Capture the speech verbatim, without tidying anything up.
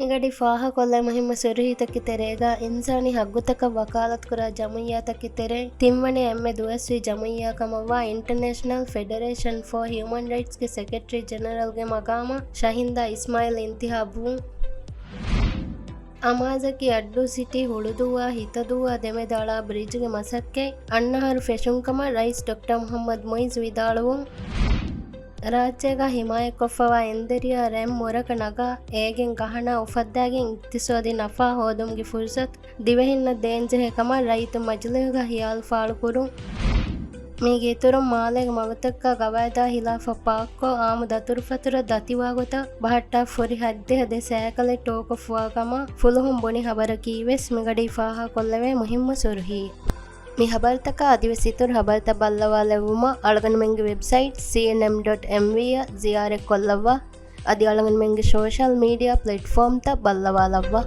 މިގަޑި ފާހަކޮށްލަ މުހިއްމު ސުރުހީތަކެއް ތެރޭގަ، އިންސާނީ ހައްގުތަކަށް ވަކާލަތުކުރާ ޖަމުއިއްޔާތަކެއް ތެރޭ ތިންވަނަ އެންމެ ދުވަސްވީ ޖަމުއިއްޔާ ކަމަށްވާ އިންޓަރނޭޝަނަލް ފެޑަރޭޝަން ފޯ ހިއުމަން ރައިޓްސްގެ ސެކްރެޓަރީ ޖެނެރަލްގެ މަގާމަށް ޝަހިންދާ އިސްމާއިލް އިންތިހާބުވުން. އަމާޒަކީ އައްޑޫ ސިޓީ ހުޅުދޫއާ ހިތަދޫއާ ދެމެދަށް އަޅާ ބްރިޖުގެ މަސައްކަތް އަންނަ އަހަރު ފެށުން ކަމަށް ރައީސް ޑޮކްޓަރ މުހައްމަދު މުއިއްޒު ވިދާޅުވުން. ރާއްޖޭގަ ހިމާޔަތްކޮށްފަވާ އެންދެރިޔާ ރަތް މުރަކަށް ނަގާ، އޭގެން ގަހަނާ އުފައްދާގެން އިގްތިސޯދީ ނަފާ ހޯދުމުގެ ފުރުސަތު ދިވެހިންނަށް ދޭންޖެހޭ ކަމަށް ރައްޔިތުން މަޖިލީހުގަ ހިޔާލު ފާޅުކުރުން. މީގެ އިތުރުން، މާލޭގެ މަގުތަކަށް ގަވާއިދާ ހިލާފަށް ޕާކްކޮށް، އާއްމު ދަތުރުފަތުރަށް ދަތިވާގޮތަށް ބަހައްޓާ ފުރި ހައްދިހަ ދެ ސައިކަލެއް ޓޯކޮށްފަވާ ކަމަށް ފުލުހުން ބުނި ޚަބަރަކީވެސް މިގަޑީ ފާހަގަކޮށްލެވޭ މުހިއްމު ސުރުހީ. މި ޚަބަރުތަކާ އަދިވެސް އިތުރު ޚަބަރުތައް ބައްލަވާލެއްވުމަށް އަޅުގަނޑުމެންގެ ވެބްސައިޓް ސީއެންއެމް ޑޮޓް އެމްވީ އަށް ޒިޔާރަތްކޮށްލައްވާ. އަދި އަޅުގަނޑުމެންގެ ސޯޝަލް މީޑިއާ ޕްލެޓްފޯމްތައް ބައްލަވާލައްވާ.